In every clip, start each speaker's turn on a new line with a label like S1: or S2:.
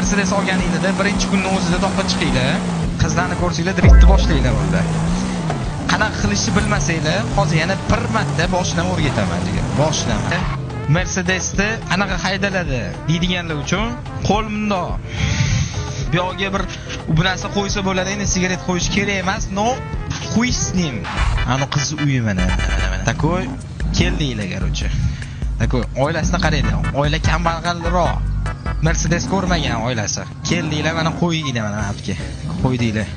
S1: Mercedes olganingizda birinchi kunni o'zida toqqa chiqinglar. Qizlarni ko'rsanglar, driftni boshlanglar bo'ldi. Qanaqa qilishni bilmasanglar, hozir yana bir marta boshidan o'rgataman jigar. Boshidan. Mercedesni qanaqa haydaladi deydiganlar uchun qo'l mundoq. Bu yoqga bir bu narsa qo'ysa bo'ladi, endi sigaret qo'yish kerak emas, но хуй с ним. Ani qiz uyi mana, mana mana. Такой keldinglar, короче. Такой oilasini qaranglar. Oila kambag'alroq. Mercedes ko'rmagan oilasi. Keldinglar, mana qo'ydinglar mana bu yerga. Qo'ydinglar.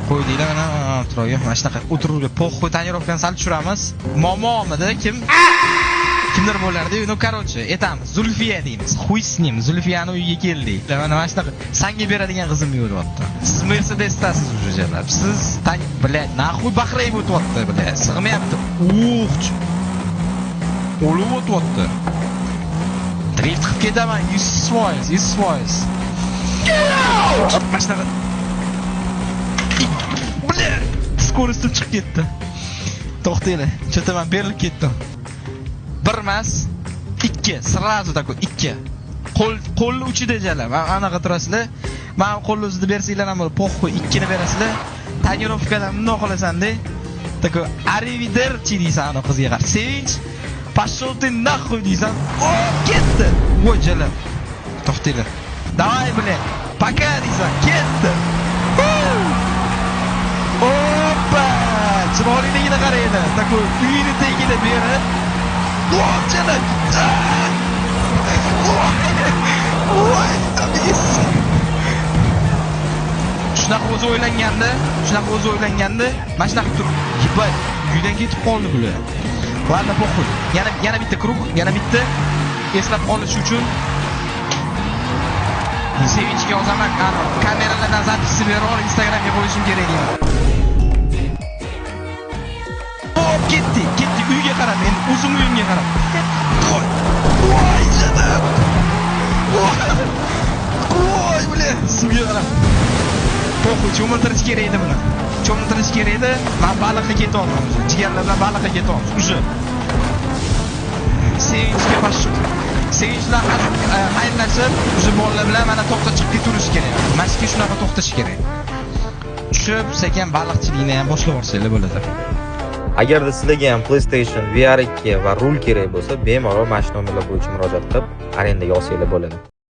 S1: Qo'ydinglar mana turoqga. Mana shunaqa o'tiruvga похуй, тонировка ni sal tushiramiz. Momomidi kim? Kimdir bo'lardi. Ну, короче, aytamiz, Zulfiya deymiz. Хуй с ним, Zulfiyani uyiga keldik. Mana shunaqa sanga beradigan qizim yo'lyapti. Siz Mercedesdasiz уже jalab. Siz tan, блядь, нахуй baqrayib o'tyapti, блядь. Sig'mayapti. Ух. O'lib o'tyapti. Drift qilib ketaman 100%, 100%. Mana shunaqa. Бля, скорость im chiqib ketdi. To'xtanglar, что-то man berilib ketdim. Bir emas, ikki, сразу такой ikki. Qo'l qo'lni uchida jalab. Anaqa turasizlar. Man qo'lni uzida bersanglar ham bo'ladi. Похуй, ikkini berasizlar. Тонировка dan bundoq qilasan-da. Такой arrivederci deysan ana qizga qarab. Sevinch, пошел ты нахуй deysan. O, ketdi. Voy jalab. To'xtanglar. Давай, блядь. Пока deysan. Ketdi. Oppa! Chiroyliligini qaranglar. Такой uyini tagida berib. Voy jalab. Voy, yes. Shunaqa o'zi o'ylanganda, shunaqa o'zi o'ylanganda, mana shunaqa turib, ебать, uydan ketib qoldi bular. Ладно, похуй. Yana bitta круг, yana bitta eslab qolish uchun Sevinchga yozaman, kameralardan запись ni berib Instagramga qo'yishim kerak deyman. Hop, ketdik, ketdik, uyga qarab, endi o'zim uyimga qarab. Voy, voy, janim. Voy, voy, бля, suvga qarab. Похуй, cho'miltirish kerak edi buni. Cho'miltirish kerak edi. Men baliqqa ketyapman o'zi. Jigarlar bilan baliqqa ketyapmiz. Уже. Sevinchga pashut. Sevinch bilan xayrlashib, уже bolalar bilan mana to'xta chiqib ketaverish kerak. Mashga shunaqa to'xtash kerak. Tushib, sekin baliqchilikni ham boshlab yuborsanglar bo'ladi.
S2: Agarda sizlarga ham PlayStation VR 2 va rul kerak bo'lsa, bemalol mana shu nomerlar bo'yicha murojaat qilib, arendaga olsanglar bo'ladi.